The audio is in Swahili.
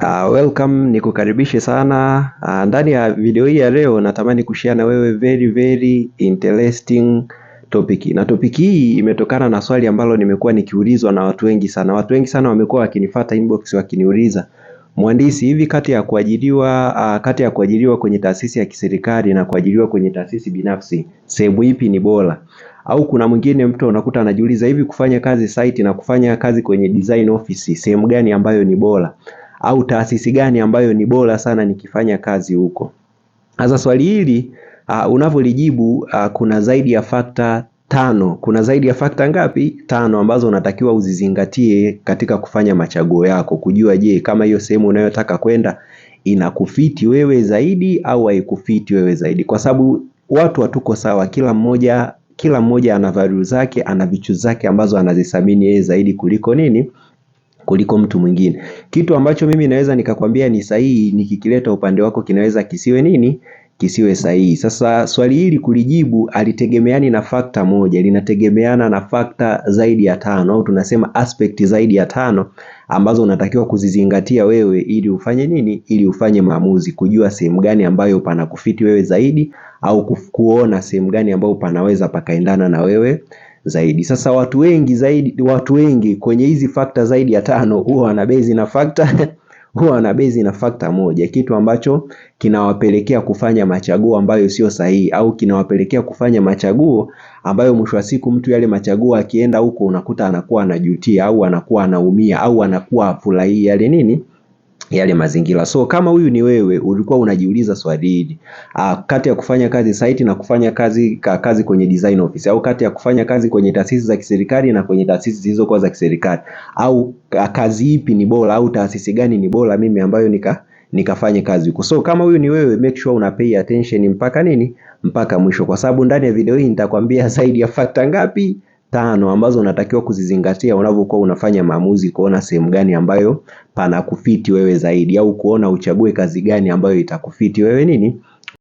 Welcome, nikukaribishe sana. Ndani ya video hii ya leo natamani kushare na wewe very very interesting topic. Na topic hii imetokana na swali ambalo nimekuwa nikiulizwa na watu wengi sana. Watu wengi sana wamekuwa wakinifuata inbox wakiniuliza, Mhandisi, hivi kati ya kuajiriwa kwenye taasisi ya kiserikali na kuajiriwa kwenye taasisi binafsi, sehemu ipi ni bora? Au kuna mwingine mtu unakuta anajiuliza hivi kufanya kazi site na kufanya kazi kwenye design office, sehemu gani ambayo ni bora? Au taasisi gani ambayo ni bora sana nikifanya kazi huko? Sasa swali hili unavyolijibu kuna zaidi ya factor tano. Kuna zaidi ya factor ngapi? Tano ambazo unatakiwa uzizingatie katika kufanya machaguo yako, kujua je, kama hiyo sehemu unayotaka kwenda inakufiti wewe zaidi au haikufiti wewe zaidi, kwa sababu watu hatuko sawa. Kila mmoja ana value zake, ana vitu zake ambazo anazithamini yeye zaidi kuliko nini, kuliko mtu mwingine. Kitu ambacho mimi naweza nikakwambia ni sahihi, nikikileta upande wako kinaweza kisiwe nini, kisiwe sahihi. Sasa swali hili kulijibu halitegemeani na factor moja, linategemeana na factor zaidi ya tano, au tunasema aspect zaidi ya tano ambazo unatakiwa kuzizingatia wewe ili ufanye nini, ili ufanye maamuzi, kujua sehemu gani ambayo panakufiti wewe zaidi au kuona sehemu gani ambayo panaweza pakaendana na wewe zaidi. Sasa watu wengi kwenye hizi factor zaidi ya tano huwa wanabase na factor moja, kitu ambacho kinawapelekea kufanya machaguo ambayo sio sahihi, au kinawapelekea kufanya machaguo ambayo mwisho wa siku mtu yale machaguo akienda huko unakuta anakuwa anajutia au anakuwa anaumia au anakuwa hafurahii yale nini, yale mazingira. So kama huyu ni wewe ulikuwa unajiuliza swali hili, kati ya kufanya kazi site na kufanya kazi kwenye design office, au kati ya kufanya kazi kwenye taasisi za kiserikali na kwenye taasisi zisizokuwa za kiserikali, au kazi ipi ni bora au taasisi gani ni bora mimi ambayo nikafanye kazi huko. So kama huyu ni wewe, make sure una pay attention mpaka nini, mpaka mwisho, kwa sababu ndani ya video hii nitakwambia zaidi ya factor ngapi? Tano ambazo unatakiwa kuzizingatia unavyokuwa unafanya maamuzi, kuona sehemu gani ambayo panakufiti wewe zaidi, au kuona uchague kazi gani ambayo itakufiti wewe nini.